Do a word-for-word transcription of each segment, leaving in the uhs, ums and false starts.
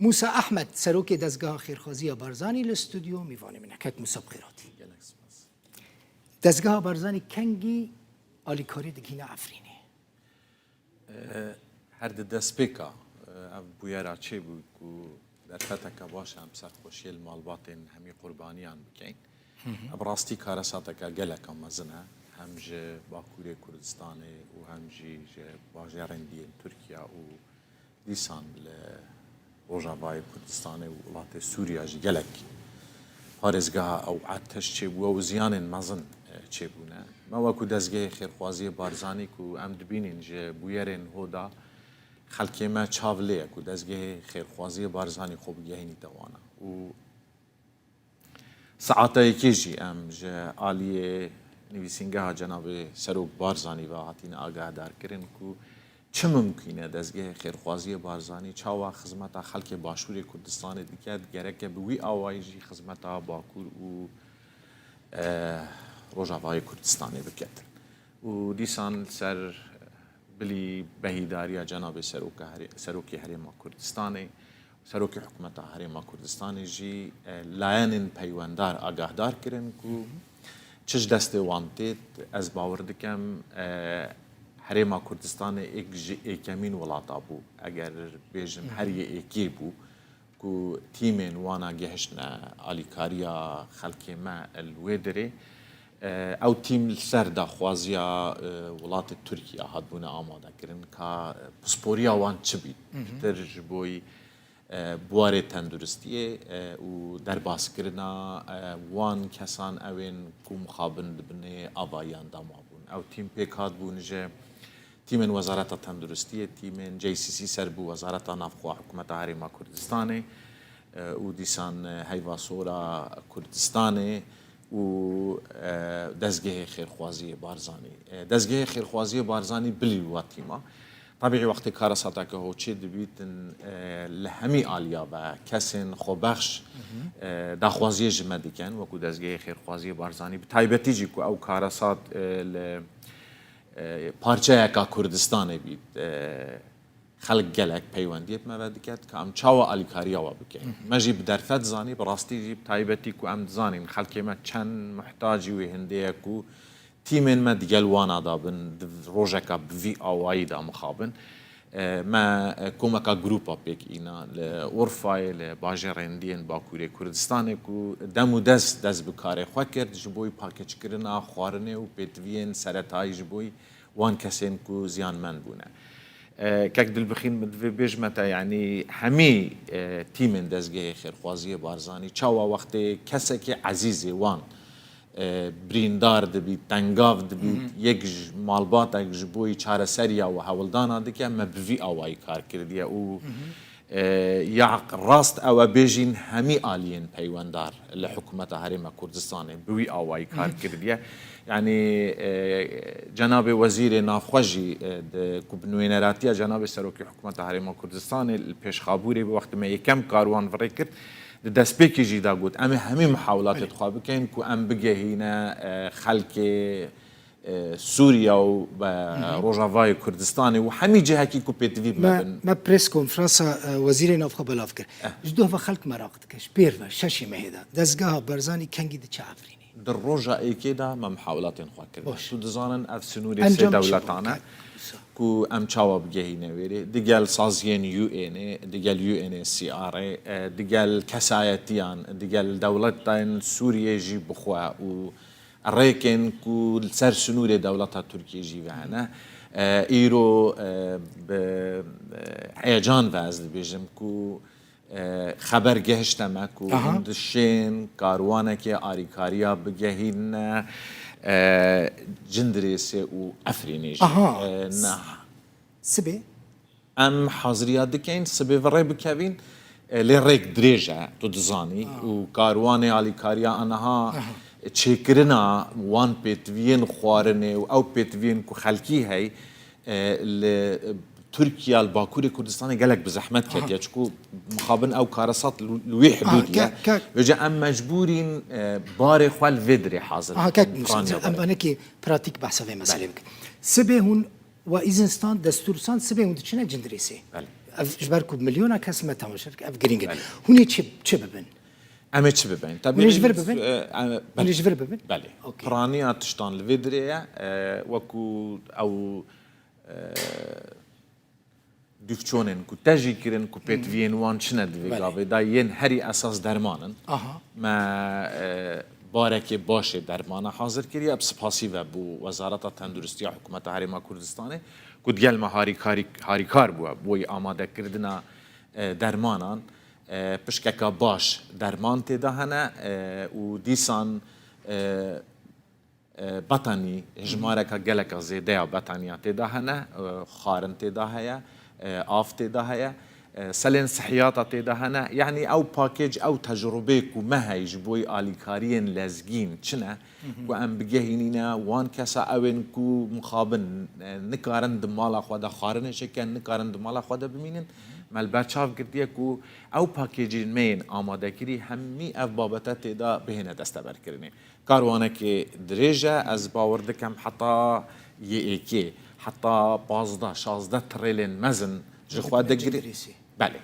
Mûsa Ehmed, serokê Dezgeha Xêrxwaziya Barzanî li stûdyo mîvanê min e. Kek Mûsa, bi xêr hatî. Gelek spas. Dezgeha Barzanî kengî alîkarî digihîne Efrînê? Her di destpêka, ev bûyera çêbû ku derfeteke baş e em serxweşiyê li malbatên hemî qurbaniyan bikeyin. Ev bi rastî karesateke geleka mezin e, hem ji Bakurê Kurdistanê û hem jî ji bajarên diyên Tirkiye û dîsan li Rojavayê Kurdistanê û welatê Sûriya jî gelek parêzgeha ew eteş çêbûye û ziyanên mezin, e, çêbûne. Me wekû dezgehê xêrxwaziyê Barzanî ku em dibînin ji bûyerên Hoda, xelkê me çav lê ye ku dezgehê xêrxwaziyê Barzanî xwe bigehînîte wana. Û Saeta yekê jî em ji aliyê nivîsîngeha Cenabê Serok Barzanî ve hatine agahdarkirin ku çi mimkûn e dezgehê xêrxwaziyê Barzanî çawa xizmeta xelkê Başûrê Kurdistanê dike, gereke bi wî awayî jî xizmeta Bakur û, e, Rojavayê Kurdistanê bike. Û dîsan li ser bilî behîdariya Cenabê Seroka Herê-, Serokê Herêma Kurdistanê, Serokê Hikûmeta Herêma Kurdistanê jî, e, layenên peywendar agahdar kirin ku çi ji destê wan têt, ez bawer dikim, e, Herêma Kurdistanê êk ji êkemîn welata bû, eger bêjim her yê êkê bû, ku tîmên wana gehiştine alîkariya xelkê me li wê dirê. E, ew tîm li ser daxwaziya, e, welatê Tirkiye hatbûne amadekirin ka, e, pisporiya wan çi bî. Pitir ji bo, e, buwarê tenduristiyê, e, û derbaskirina, e, wan kesan ew ên ku mixabin di binê avayiyan de mabûn. Ew tîm pêk hatbûn ji tîmên Wezareta Tenduristiyê, tîmên J C C ser bi Wezareta Navxwe Hikûmeta Herêma Kurdistanê, e, û dîsan, e, Heyva Sora Kurdistanê û, e, Dezgehê Xêrxwaziyê Barzanî. E, Dezgehê Xêrxwaziyê Barzanî bilî wa tîma. Tabî wextê karesateke ho çê dibîtin, e, li hemî aliya ve kesên xwebexş, e, daxwaziyê ji me dikin, wekû Dezgehê Xêrxwaziyê Barzanî, bi taybetî jî ku ew karesat, e, li e, parçeyeka Kurdistanê bît, e, xelk gelek peywendiyê bi me ve diket ka em çawa alîkariya we bikin. Me jî bi derfet zanî, bi rastî jî bi taybetî ku em dizanîn xelkê me çend muhtacî wê hindê ye ku tîmên me digel wana de bin, di rojeka bi vî awayî de mixabin. E, me, e, komeka grûpa pêk îna li Urfayê, li bajêrên diyên Bakurê Kurdistanê ku dem û dest dest bi karê xwe kir ji bo pakeçkirina xwarinê û pêtiviyên seretayî ji bo wan kesên ku ziyanmend bûne. E, kek Dilbixîn, min divê bêjime te, yanî hemî, e, tîmên Dezgehê Xêrxwaziyê Barzanî çawa wextê kesekê ezîzê wan, e, birîndar dibît, tengav dibît, yek ji malbatek ji bo çareseriya we hewldana dike, me bi vî awayî kar kirdiye û E, ya rast ew e bêjîn hemî aliyên peywendar li Hikûmeta Herêma Kurdistanê bi wî awayî kar kirdiye. Yanî, e, Cenabê Wezîrê Navxwe jî, e, di, ku bi nûneratiya Cenabê Serokê Hikûmeta Herêma Kurdistanê li Pêşxabûrê bi wextê me yekem karwan virê kir, di destpêkê jî de got, em ê hemî mihawilatê xwe bikeyin ku em bigehîne, e, xelkê e, Sûriya û, e, Rojavayê Kurdistanê û hemî cihekî ku pêtivî bi me bin. Me press konferansa, e, Wezîrê Navxwe belav kir. Ji doh ve xelk meraq dike, ji pêr ve, şeşê mehê de, dezgeha Barzanî kengî diçe Efrînê? Di roja êkê de me mihawilatên xwe kirin. Baş. Tu dizanin ev sinûrê sê dewletan e ku em çawa bigehîne wêrê. Digel saziyên U N ê, digel U N H C R ê, e, digel kesayetiyan, digel dewletên Sûriyê jî bi xwe û rêkên ku li ser sinûrê dewleta Tirkiyê jî ve hene. E, îro, e, bi, e, heyecan ve ez dibêjim ku, e, xeber gehişte me ku hûn dişên karwanekê arîkariya bigehîne, e, Cindirêsê û Efrînê jî. Aha. E, ne. Sibê? Em haziriya dikeyin, sibê ve rê bikevin, e, lê rêk dirêj e, tu dizanî. Ah. Û karwanê alîkariya aniha çêkirina wan pêtiviyên xwarinê û ew pêtiviyên ku xelkî hey, e, li Tirkiye, li Bakurê Kurdistanê gelek bi zehmet ketiye. Çiku mixabin ew karesat li, li wî hidûdî ye. Vêce em mecbûrîn, e, barê xwe li vê dirê hazir bikin. Aha, kek Mûsa, em banekî pratîk behsa vê meselê bikin. Sibê hûn We îzin stand, destûr stand, sibê hûn diçine Cindirêsê. Belê. Ev ji ber ku milyona kes me temaşe dike, ev girîng e. Belê. Hûn ê çi, çi bibin? Em ê çi bibin? Tabii Hûn ê ji vir bibin? e, em, Hûn ê ji vir bibin? Belê. Okey. Piraniya tiştan li vê dirê ye, e, wekû ew, e, dûvçonên ku te jî kirin, ku pêtiviyên wan çine di vê Belê. gavê de yên herî esas derman in. Aha. Me, e, barekê baş ê dermana hazir kiriye. Bi spasî ve bû Wezareta Tenduristiya Hikûmeta Herêma Kurdistanê, ku digel me harîkarî-, harîkar bûye, bo yî amadekirina, e, dermanan. E, pişkeka baş derman tê de hene, e, û dîsan, e, e, betanî, jimareka geleka zêde ya betaniya tê de hene, e, xwarin tê de heye, e, av tê de heye, e, selên sihiyata tê de hene. Yanî ew pakêc, ew tecrubê ku me heye ji bo alîkariyên lezgîn çi ne, ku em bigehînîne wan kesa ewên ku mixabin, e, nikarin di mala xwe de xwarinê çêkin, nikarin di mala xwe de bimînin. Me li ber çav girtiye ku ew pakêcên me yên amadekirî hemî ev babete tê de bihêne desteberkirinê. Karwanekê dirêj e, ez bawer dikim heta yê êkê, heta pazdeh, şazdeh tirêlên mezin ji xwe Dibêje digirî. Dirêsî. Belê.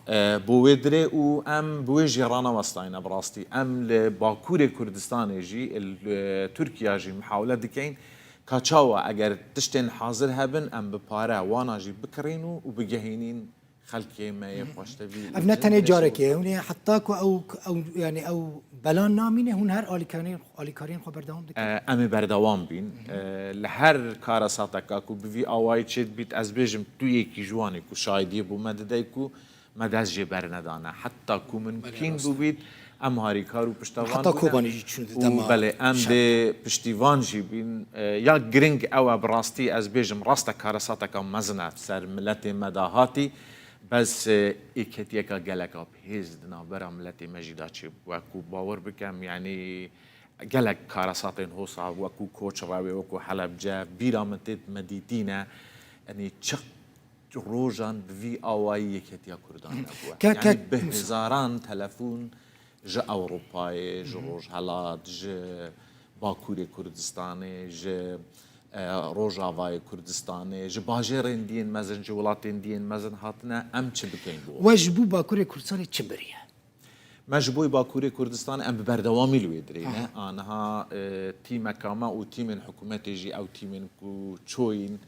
E, bo wê dirê û em bi wê jî ranewestayne bi rastî. Em li Bakurê Kurdistanê jî, li Tirkiya jî mihawle dikeyn ka çawa eger tiştên hazir hebin, em bi pare wana jî bikirîn û, û bigehînîn xelkê me yê xweştevî û Ev ne tenê carekê ye, hûn ê heta ku ew, ew, yanî ew belan namîne, hûn her alîkariyên, alîkariyên xwe berdewam dikin? E, em ê berdewam bîn. E, li her karesateka ku bi vî awayî çêdibît, ez bêjim tu yekî ji wan î ku şahidiyê bo me didey ku me dest jê bernedane. Heta ku mimkîn bûbît, em harîkar û piştevan Heta bûne. Kobanê jî çûn di Û dema belê, em şer. dê piştîvan jî bîn. E, ya giring ew e, bi rastî ez bêjim, rast e karesateka mezin e ser miletê me de hatî. Bes, e, êketiyeka geleka bihêz di navbera miletê me jî de çêbû. Wekû bawer bikem, yanî gelek karesatên hosa, wekû Koçrewê, wekû Helebce, bîra min tê me dîtîne. Yanî çi rojan bi vî awayî yeketiya Kurdan nebûye. Ke-, Yanî ke-, bi hezaran telefon ji Ewropayê, ji Rojhelat, ji Bakurê Kurdistanê, ji, e, Rojavayê Kurdistanê, ji bajêrên diyên mezin, ji welatên diyên mezin hatine, em çi bikeyn bo? We ji bo Bakurê Kurdistanê çi biriye? Me ji bo Bakurê Kurdistanê em bi berdewamî li wê dirê ne. Aha. Aniha, e, tîmeka me û tîmên hikûmetê jî ew tîmên ku çoyîn,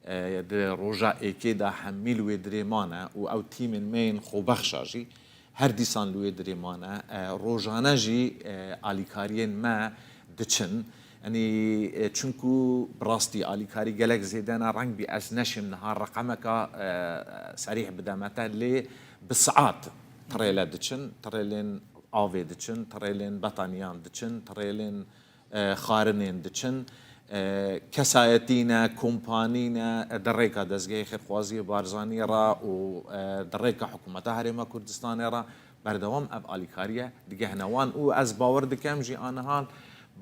e, di roja êkê de hemî li wê dirê mane û ew tîmên me yên xwebexşa jî her dîsan li wê dirê mane. E, rojane jî, e, alîkariyên me diçin. Yanî, e, çunku bi rastî alîkarî gelek zêde ne, reng bî ez neşêm niha reqemeka, e, serîh bideme te, lê bi saet tirêle diçin, tirêlên avê diçin, tirêlên betaniyan diçin, tirêlên e, xwarinên diçin. E, kesayetî ne, kompanî ne, e, di rêka dezgehê xêrxwaziyê Barzanî re û, e, di rêka hikûmeta Herêma Kurdistanê re berdewam ev alîkariye digehne wan û ez bawer dikim jî aniha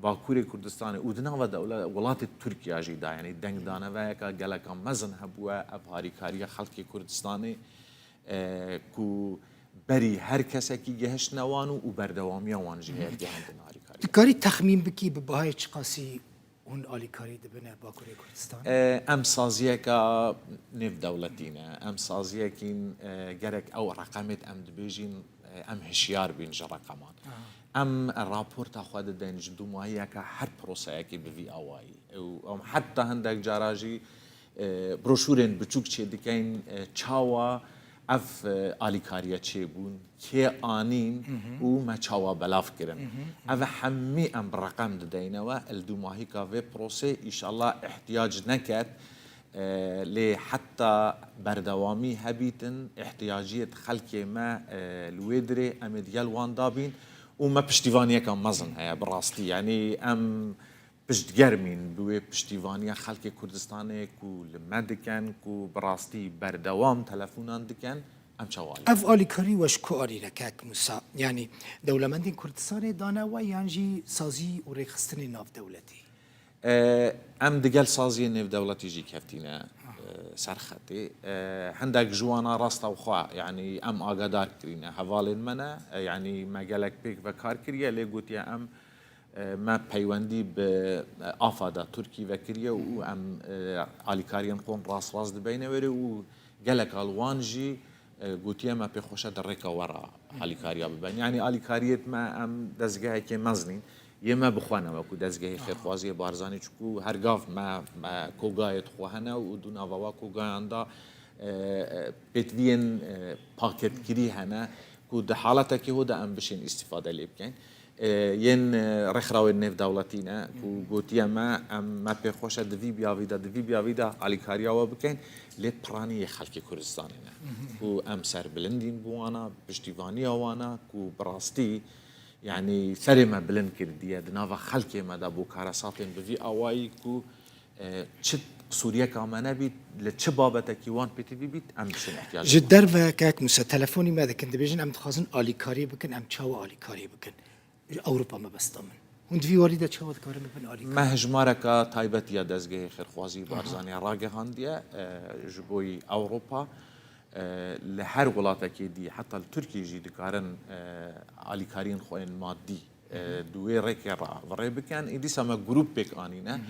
Bakurê Kurdistanê û di nava dewle-, welatê Tirkiya jî de, yanî dengdaneveyeka geleka mezin hebûye ev harîkariya xelkê Kurdistanê, e, ku berî her kesekî gehiştine wan û, û berdewamiya wan jî heye digehendin alîkariyê. Dikarî texmîn bikî bi bahayê çiqasî hûn alîkarî dibine Bakurê Kurdistanê? E, em saziyeka nêvdewletî ne. Em saziyekîn, e, gerek ew reqemêt em dibêjîn, e, em hişyar bîn ji reqeman. Aha. Em raporta xwe dideyn ji dûmahiyeke her proseyekê bi vî awayî. Û em heta hindek cara jî e, broşûrên biçûk çêdikeyn, e, çawa ev, e, alîkariye çêbûn, kê anîn û me çawa belav kirin. Ev hemî em bi reqem dideyne we, li dûmahîka vê prosê îşallah îhtiyac neket, e, lê heta berdewamî hebîtin, îhtiyaciyêt xelkê me, e, li wê dirê em ê digel wan dabîn û me piştîvaniyeka mezin heye bi rastî. Yanî em piştgermîn bi wê piştîvaniya xelkê Kurdistanê ku li me dikin, ku bi rastî berdewam telefonan dikin, em çawa lê? Ev alîkarî we ji ku anîne kek Musa? Yanî dewlemendên Kurdistanê dane we yan jî sazî û rêxistinên navdewletî? E, em digel saziyên nêvdewletî jî keftîne, e, ser xetê. E, hindek ji wana rasta xwe, yanî em agadar kirîne, hevalên me ne, e, yanî me gelek pêk ve kar kiriye, lê gotiye em E, me peywendî bi, e, AFAD'a Tirkî ve kiriye û em, e, alîkariyên xwe rast rast dibeyne wêrê û Gelek al wan jî, e, gotiye me pê xweş e di rêka we re alîkariya bibin. Yanî alîkariyêt me em dezgehekê mezinîn. Yê me bi xwe ne wekû dezgehê xêrxwaziyê Barzanî, çikû her gav me, me kogayêt xwe hene û di nava wa kogayan de, e, e, pêtiviyên, e, paketkirî hene ku di haletekê ho de em bişên îstîfade lê bikeyn. E, yên, e, rêxrawên nêvdewletî ne ku gotiye me, em me pê xweş e di vî biyavî de, di vî biyavî de alîkariya we bikeyn, lê piranî yê xelkê Kurdistanê ne. Ku em serbilindîn bi wana, piştîvaniya wana, ku bi rastî, yanî serê me bilind kirdiye, di nava xelkê me de bo karesatên bi vî awayî ku, e, çi qisûriyeka me nebît, li çi babetekî wan pêtivî bît, em bişên ihtiyacê Ji derve kek Mûse telefonî me dikin, dibêjin em dixwazin alîkarî bikin, em çawa alîkarî bikin? Ewropa mebesta min. Hûn di vî warî de çawa dikarin bibin alîkar? Me hejmareka taybet ya dezgehê xêrxwazî Barzanî ragihandiye, e, ji bo yî Ewropa, e, li her welatekê dî, heta li Tirkiyê jî dikarin, e, alîkariyên xwe yên madî, e, di wê rêkê re bi rê bikin. Ê dîsa me grûp pêk anîne.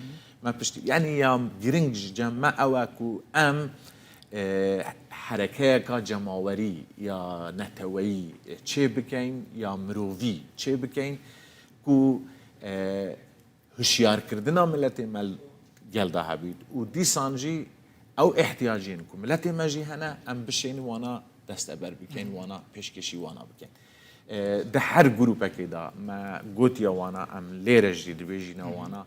Me piştî, yanî ya giring ji cem me ew e ku em, e, herekeyeka cemawerî ya neteweyî, e, çê bikeyn, ya mirovî çê bikeyn ku, e, hişyarkirina miletê me li gel de hebît û dîsan jî ew ihtiyacên ku miletê me jî hene, em bişên wana desteber bikeyn, wana pêşkêşî wana bikin. E, di her grûpekê de me gotiye wana, em lêre jî dibêjîne wana,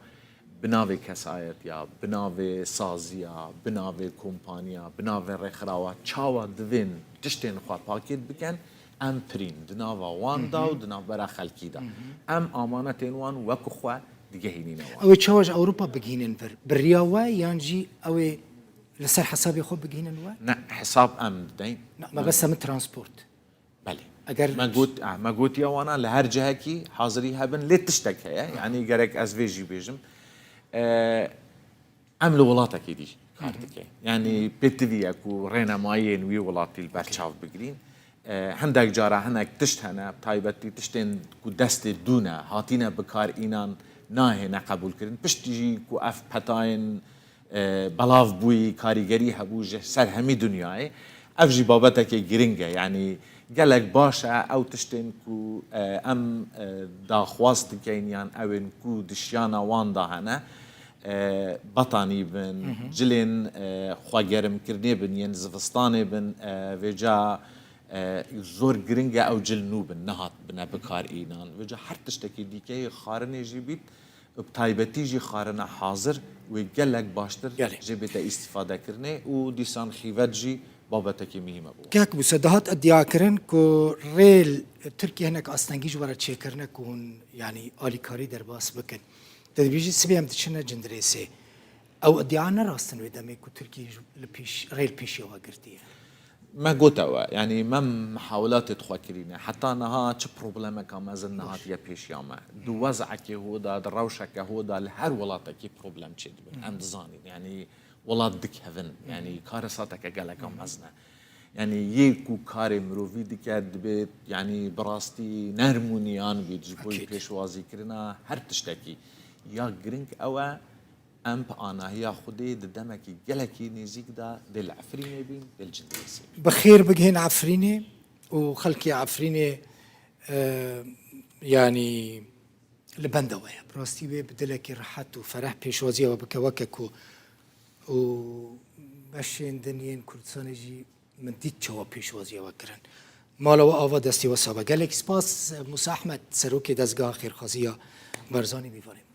bi navê kesayetiya, bi navê saziya, bi navê kompaniya, bi navê rêxirawa, çawa divên tiştên xwe pakêt bikin, em pirîn di nava wan de û di navbera xelkî de. Em amanetên wan wekî xwe digehînîne wan. Ew ê çawa ji Ewropa bigihînin vir? Bi riya we yan jî ew ê li ser hesabê xwe bigihînin we? Ne, hesab em dideyn. Na, mebesta min transport. Belê. Eger Me got, ah, me gotiye wana li her cihekî hazirî hebin, lê tiştek heye. Yanî gerek ez vê jî bêjim. E, em li welatekî dî kar dike. Yanî pêtivî ye ku rênemayiyên wî welatî li ber çav bigirîn. E, hindek cara hinek tişt hene, taybetî tiştên ku destê dû ne, hatîne bikar înan nahêne qebûlkirin. Piştî jî ku ev petayên, e, belav bûyî, karîgerî hebû ji ser hemî dinyayê. Ev jî babetekê giring e. Yanî gelek baş e ew tiştên ku, e, em, e, daxwaz dikeyn yan ewên ku di şiyana wan de hene, e, betanî bin, cilên, e, xwegerimkirinê bin, yên zivistanê bin, e, vêca, e, zor giring e ew cil nû bin, nehat bine bikar înan. Vêca her tiştekî dîkeyê xarinê jî bît, bi taybetî jî xarina hazir wê gelek baştir Gelek. jê bête îstifadekirinê û dîsan xîvet jî babetekî muhîm e bo wan. Kek Mûse, dihat iddiakirin ku rê li Tirkiye hinek astengî ji we re çêkirine ku hûn, yanî alîkarî derbas bikin. Te dibêjî sibê em diçine Cindirêsê. Ew iddia ne rast in wê demê ku Tirkiye ji, li pêş, rê li pêşiya we girtiye? Me gote we, yanî me mihawilatê xwe kirîne. Heta niha çi problemeka mezin nehatiye pêşiya me. Di wez'ekê ho de, di rewşeke ho de li her welatekî problem çêdibin. Em dizanîn, yanî welat dikevin, yanî karesateke geleka mezin e. Yanî yê ku karê mirovî dike, dibê, yanî bi rastî nerm û niyan bît ji bo Akîd. pêşwazîkirina her tiştekî. Ya giring ew e, em bi anahiya Xwedê di demekî gelekî nêzîk de dê li Efrînê bîn, dê li Cindirêsê bîn. Bi xêr bigihên Efrînê û xelkê Efrînê, e, yanî li benda we ye. Bi rastî wê bi dilekî rehet û fereh pêşwaziya we bike, weke ku û beşên din yên Kurdistanê jî min dît çawa pêşwaziya we kirin. Mala we ava, destê we sax be. Gelek spas, Mûsa Ehmed, serokê dezgeha xêrxwazî ya Barzanî, mêvanê me.